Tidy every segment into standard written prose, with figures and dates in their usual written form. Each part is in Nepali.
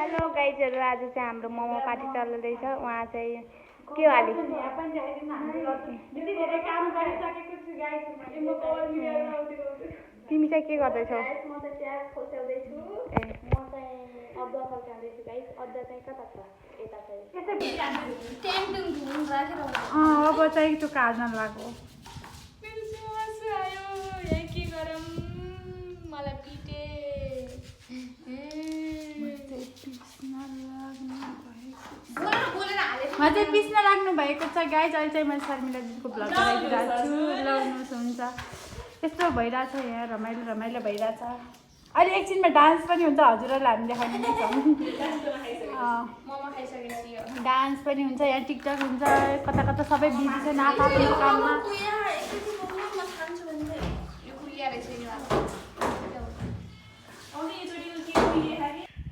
हेलो गाइजहरु, आज चाहिँ हाम्रो मोमो पार्टी चल्दैछ। उहाँ चाहिँ के हाले तिमी चाहिँ के गर्दैछौ? म चाहिँ प्याज खोस्याउँदै छु। म चाहिँ अदुवा फर्काउँदै छु गाइस। अदुवा चाहिँ कता छ? यता छ। ट्याङटुङ धुन राखेर अब चाहिँ त्यो काट्न लाग्यो। मेरो सुवास आयो। यहाँ के गरम? मलाई पिटे। अझै पिस्न लाग्नु भएको छ गाइज। अहिले चाहिँ मैले शर्मिला दिदीको भ्लग बनाइदिरहेको छु। लगाउनुहोस्, हुन्छ। यस्तो भइरहेछ, यहाँ रमाइलो रमाइलो भइरहेछ। अहिले एकछिनमा डान्स पनि हुन्छ, हजुरहरूलाई हामी देखाउने नै छौँ। डान्स पनि हुन्छ, यहाँ टिकटक हुन्छ, कता कता सबै बिजी छ आफ्नो काममा।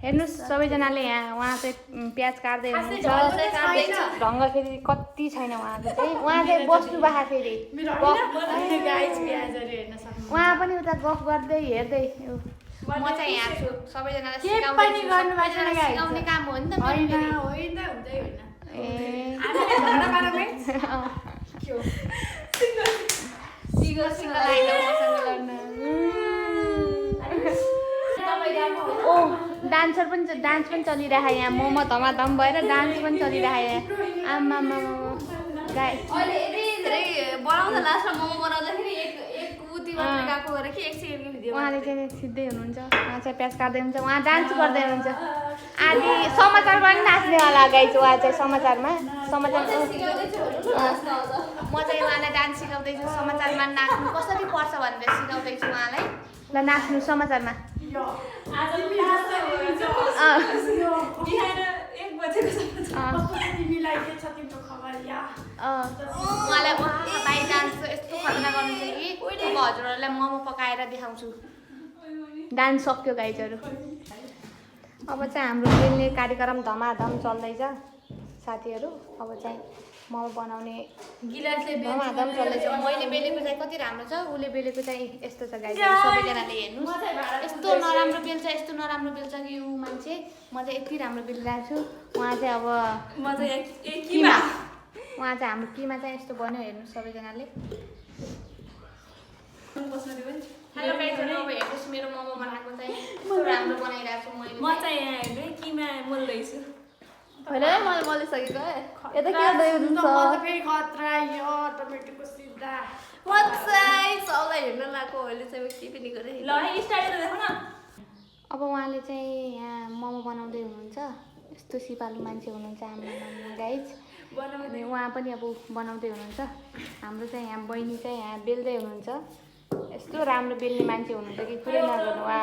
हेर्नुहोस् सबैजनाले, यहाँ उहाँ चाहिँ प्याज काट्दै हुनुहुन्छ। ढङ्ग फेरि कति छैन उहाँको चाहिँ। उहाँ चाहिँ बस्नु भएको फेरि उहाँ पनि उता गफ गर्दै हेर्दै। म चाहिँ यहाँ छु। सबैजनालाई सिकाउने काम हो नि त। डान्स पनि चलिरहेको यहाँ। मोमो धमाधम भएर डान्स पनि चलिरहेको यहाँ। आमामा गाई बनाउँदा लास्टमा मोमो बनाउँदाखेरि एक उति मात्रै गएको गरेर कि 1 सेकेन्डको भिडियो उहाँले चाहिँ सिद्धै हुनुहुन्छ। उहाँ चाहिँ प्याज काट्दै हुनुहुन्छ, उहाँ डान्स गर्दै हुनुहुन्छ। आदि समाचारमा पनि नाच्नेवाला गाइज। उहाँ चाहिँ समाचारमा म चाहिँ उहाँलाई डान्स सिकाउँदैछु। समाचारमा नाच्नु कसरी पर्छ भनेर सिकाउँदैछु उहाँलाई। ल नाच्नु समाचारमा। उहाँलाई बाई डान्स यस्तो खतना गर्नु छ कि अब हजुरहरूलाई मोमो पकाएर देखाउँछु। डान्स सक्यो गाइजहरू। अब चाहिँ हाम्रो बेल्ने कार्यक्रम धमाधम चल्दैछ साथीहरू। अब चाहिँ मोमो बनाउने गिलासले धमाधम चल्दैछ। मैले बेलेको चाहिँ कति राम्रो छ, उसले बेलेको चाहिँ यस्तो छ गाइजहरू। सबैजनाले हेर्नुहोस्, यस्तो नराम्रो बेल्छ, यस्तो नराम्रो बेल्छ कि ऊ मान्छे। म चाहिँ यति राम्रो बेलिरहेको छु। उहाँ चाहिँ अब किमा, उहाँ चाहिँ हाम्रो किमा चाहिँ यस्तो बन्यो। हेर्नुहोस् सबैजनाले। हेलो गाइजहरू, अब हेर्नुहोस् मेरो मोमो बनाएको चाहिँ यस्तो राम्रो बनाइरहेको छु मैले। म चाहिँ यहाँ हेर्नु किमा मोल्दैछु। होइन मैले मोलिसकेको यता के फेरि खतरा यो टमेटोको सिधा म चाहिँ सबलाई हेर्न लगाएको। अहिले चाहिँ के पनि गरेँ। ल स्टाइल देखो न। अब उहाँले चाहिँ यहाँ मोमो बनाउँदै हुनुहुन्छ। यस्तो सिपालु मान्छे हुनुहुन्छ हाम्रो गाइज। अनि उहाँ पनि अब बनाउँदै हुनुहुन्छ। हाम्रो चाहिँ यहाँ बहिनी चाहिँ यहाँ बेल्दै हुनुहुन्छ। यस्तो राम्रो बेल्ने मान्छे हुनुहुन्छ कि कुरै नगर्नु। वा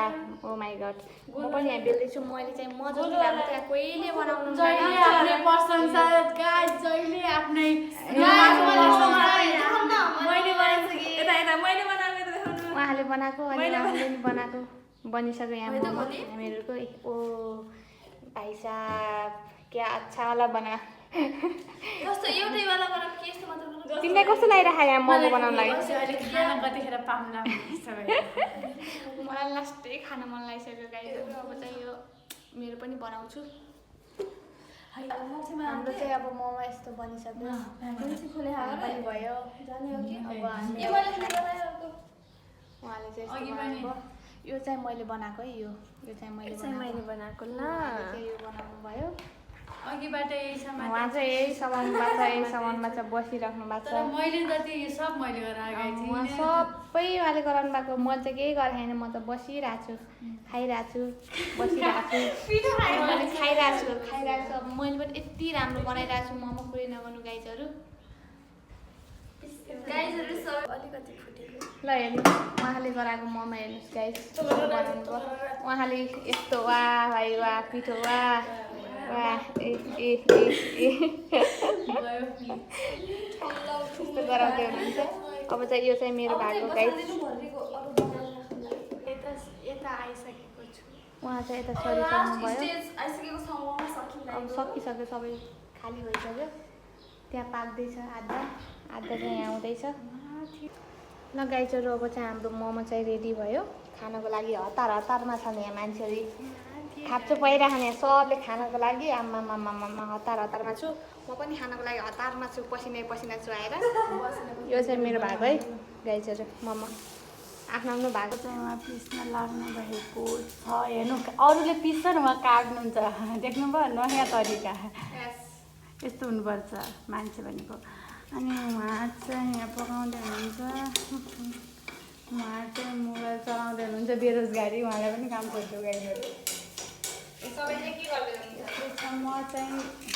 ओ माई गड, म पनि यहाँ बेल्दैछु। मैले चाहिँ म जति राम्रो त्यहाँ कोहीले बनाउनु उहाँले बनाएको अनि उहाँले नि बनाएको बनिसक्यो यहाँ मोमो हामीहरूको। ओ भाइ साहब क्या अच्छा वाला बना। कस्तो एउटै वाला बनाएको के यस्तो मात्र तिमीलाई कस्तो लागिरहेको यहाँ मोमो बनाउन लागि? मलाई लास्टै खान मन लागिसक्यो गाइजहरू। अब चाहिँ यो मेरो पनि बनाउँछु। हाम्रो चाहिँ अब मोमो यस्तो बनिसक्यो। खाना पनि भयो। उहाँले चाहिँ यस्तो बनाएको। यो चाहिँ मैले बनाएको है। यो चाहिँ मैले बनाएको ल। यो बनाउनु भयो। अघिबाट यही सामान उहाँ चाहिँ यही सामानमा चाहिँ बसिराख्नु भएको छ। मैले जति सब मैले गराएको उहाँ सबै उहाँले गराउनु भएको। म चाहिँ केही गरेको छैन। म त बसिरहेको छु, खाइरहेको छु, बसिरहेको छु, खाइरहेको छु। अब मैले पनि यति राम्रो बनाइरहेको छु मोमो, कुरै नगर्नु गाइजहरू। अलिकति फुटेको ल हेर्नुहोस् उहाँले गराएको मोमो हेर्नुहोस् गाइस। बनाउनु भयो उहाँले यस्तो। वाह भाइ वाह, पिठो वाह वाह। यस्तो गराउँदै हुनुहुन्छ। अब चाहिँ यो चाहिँ मेरो भएको गाइस। उहाँ चाहिँ यता सरिसक्नु भयो। अब सकिसक्यो, सबै खाली भइसक्यो। त्यहाँ पाक्दैछ आधा चाहिँ यहाँ आउँदैछ। ल गाइजहरू, अब चाहिँ हाम्रो मोमो चाहिँ रेडी भयो खानको लागि। हतारमा छन् यहाँ मान्छेहरू। खाप्चो परिराख्ने यहाँ सबले खानको लागि आम्मा हतारमा छु म पनि खानको लागि हतारमा छु पसिना छु आएर यो चाहिँ मेरो भाग है गाइजहरू मोमो आफ्नो आफ्नो भाग चाहिँ उहाँ पिस्न लाग्नु भएको छ हेर्नु अरूले पिस्छ नि उहाँ काट्नुहुन्छ देख्नुभयो नयाँ तरिका यस्तो हुनुपर्छ मान्छे भनेको अनि उहाँ चाहिँ यहाँ पकाउँदै हुनुहुन्छ उहाँ चाहिँ मोबाइल चलाउँदै हुनुहुन्छ बेरोजगारी उहाँलाई पनि काम खोज्छु गाइजहरू सबैले के गर्दै हुनुहुन्छ म चाहिँ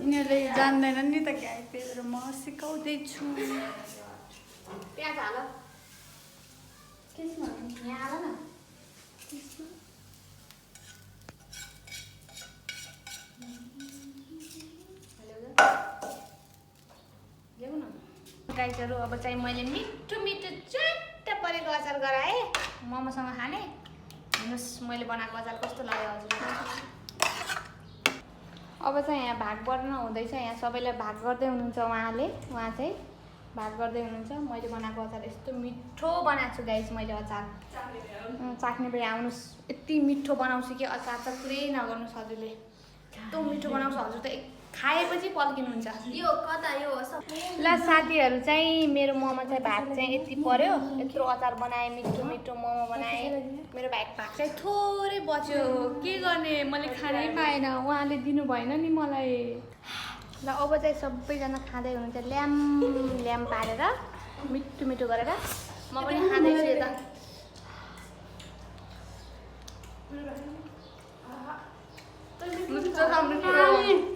यिनीहरूले जान्दैनन् नि त गाइजहरू म सिकाउँदैछु प्याज हाल केसमा यहाँ हाल न ल्याउ न गाइजहरू अब चाहिँ मैले मिठो च्याट्ट परेको अचार गराएँ मोमोसँग खाने हेर्नुहोस् मैले बनाएको अचार कस्तो लाग्यो हजुर अब चाहिँ यहाँ भाग बढ्न हुँदैछ यहाँ सबैलाई भाग गर्दै हुनुहुन्छ उहाँ चाहिँ भाग गर्दै हुनुहुन्छ मैले बनाएको अचार यस्तो मिठो बनाएको छु गाइस मैले अचार चाख्ने बेला आउनुहोस् यति मिठो बनाउँछु कि अचार त कुरै नगर्नुहोस् हजुरले यस्तो मिठो बनाउँछु हजुर त खाएपछि पल्किनुहुन्छ यो कता यो ल साथीहरू चाहिँ मेरो मोमो चाहिँ भाग चाहिँ यति पर्यो यत्रो अचार बनाएँ मिठो मिठो मोमो बनाएँ मेरो भाग चाहिँ थोरै बच्यो के गर्ने मैले खानै पाएन उहाँले दिनु भएन नि मलाई ल अब चाहिँ सबैजना खाँदै हुनुहुन्छ ल्याम पारेर मिठो मिठो गरेर म पनि खाँदैछु यता मिठो